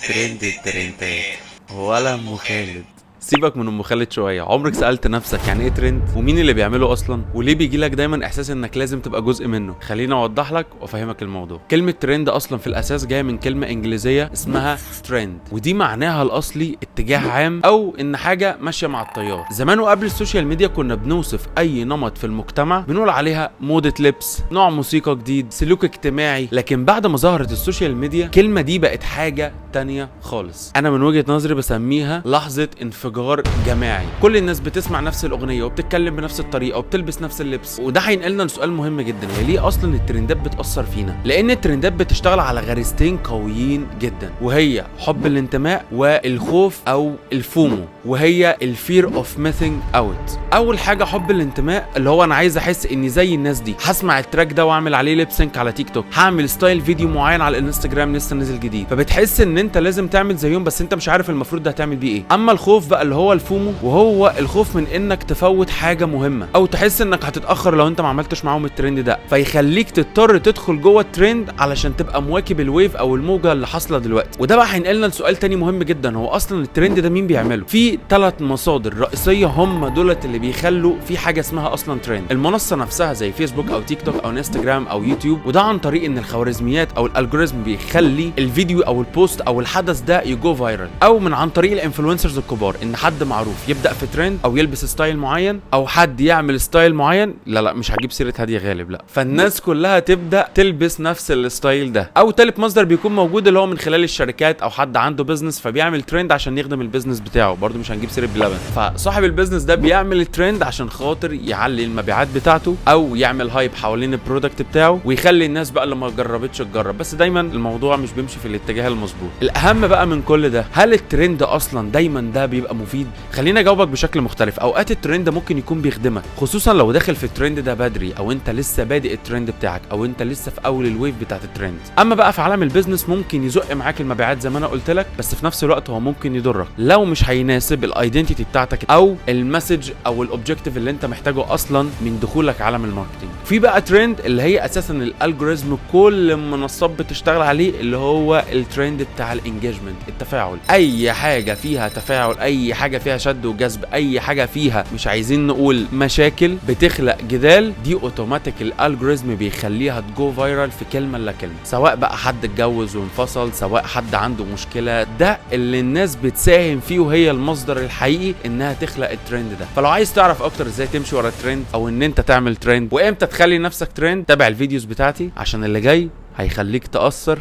ترند الترندات ولا ام خالد. سيبك من ام خالد شويه. عمرك سالت نفسك يعني ايه ترند ومين اللي بيعمله اصلا وليه بيجي لك دايما احساس انك لازم تبقى جزء منه؟ خليني اوضح لك وافهمك الموضوع. كلمة ترند اصلا في الاساس جاية من كلمة انجليزية اسمها ترند، ودي معناها الاصلي اتجاه عام او ان حاجة ماشية مع التيار. زمان وقبل ال social media كنا بنوصف اي نمط في المجتمع بنقول عليها موضه، لبس، نوع موسيقى جديد، سلوك اجتماعي. لكن بعد ما ظهرت ال social media الكلمة دي بقت حاجة تانية خالص. انا من وجهه نظري بسميها لحظة انفجار جماعي. كل الناس بتسمع نفس الاغنية وبتتكلم بنفس الطريقة وبتلبس نفس اللبس. وده هينقلنا لسؤال مهم جدا، هي ليه اصلا الترندات بتاثر فينا؟ لان الترندات بتشتغل على غريزتين قويين جدا، وهي حب الانتماء والخوف او ال FOMO، وهي ال fear of missing out. اول حاجة حب الانتماء، اللي هو انا عايز احس اني زي الناس دي، هسمع ال track ده واعمل عليه lip sync على تيك توك، هعمل style فيديو معين على الانستجرام لسه نازل جديد. فبتحس ان انت لازم تعمل زيهم بس انت مش عارف المفروض ده هتعمل بيه ايه. اما الخوف بقى اللي هو ال FOMO، وهو الخوف من انك تفوت حاجة مهمة او تحس انك هتتاخر لو انت ما عملتش معاهم الترند ده، فيخليك تضطر تدخل جوه الترند علشان تبقى مواكب ال wave او الموجه اللي حاصله دلوقتي. وده بقى هينقلنا لسؤال تاني مهم جدا، هو اصلا الترند ده مين بيعمله؟ في 3 مصادر رئيسية هم دولت اللي بيخلوا في حاجة اسمها اصلا ترند. المنصة نفسها زي فيسبوك او تيك توك او انستجرام او يوتيوب، وده عن طريق ان الخوارزميات او ال algorithm بيخلي الفيديو او ال post او الحدث ده ي go viral، او من عن طريق ال influencers الكبار، ان حد معروف يبدا في ترند او يلبس style معين او حد يعمل style معين. لا لا، مش هجيب سيره هادية غالب، لا، فالناس كلها تبدا تلبس نفس ال style ده. او تالت مصدر بيكون موجود اللي هو من خلال الشركات او حد عنده business فبيعمل ترند عشان يخدم ال business بتاعه. برضو مش هنجيب سيره بلبن. فصاحب ال business ده بيعمل الترند عشان خاطر يعلي المبيعات بتاعته او يعمل hype حوالين ال product بتاعه ويخلي الناس بقى اللي ما جربتش تجرب. بس دايما الموضوع مش بيمشي في الاتجاه المظبوط. الاهم بقى من كل ده، هل الترند اصلا دايما ده بيبقى مفيد؟ خليني اجاوبك بشكل مختلف. اوقات الترند ممكن يكون بيخدمك، خصوصا لو داخل في الترند ده بدري او انت لسه بادئ الترند بتاعك او انت لسه في اول ال wave بتاعت الترند. اما بقى في عالم ال business ممكن يزق معاك المبيعات زي ما انا قلت لك، بس في نفس الوقت هو ممكن يضرك لو مش هيناسب ال identity بتاعتك او ال message او ال objective اللي انت محتاجه اصلا من دخولك عالم ال marketing. في بقى ترند اللي هي اساسا ال algorithm كل المنصات بتشتغل عليه، اللي هو الترند بتاع ال engagement، التفاعل. اي حاجة فيها تفاعل، اي حاجة فيها شد وجذب، اي حاجة فيها مش عايزين نقول مشاكل بتخلق جدال، دي اوتوماتيك ال algorithm بيخليها ت go viral في كلمة الا كلمه. سواء بقى حد اتجوز وانفصل، سواء حد عنده مشكله، ده اللي الناس بتساهم فيه وهي المصدر الحقيقي انها تخلق الترند ده. فلو عايز تعرف اكتر ازاي تمشي ورا الترند او ان انت تعمل ترند وامتى تخلي نفسك ترند، تابع ال videos بتاعتي عشان اللي جاي هيخليك تأثر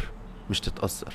مش تتأثر.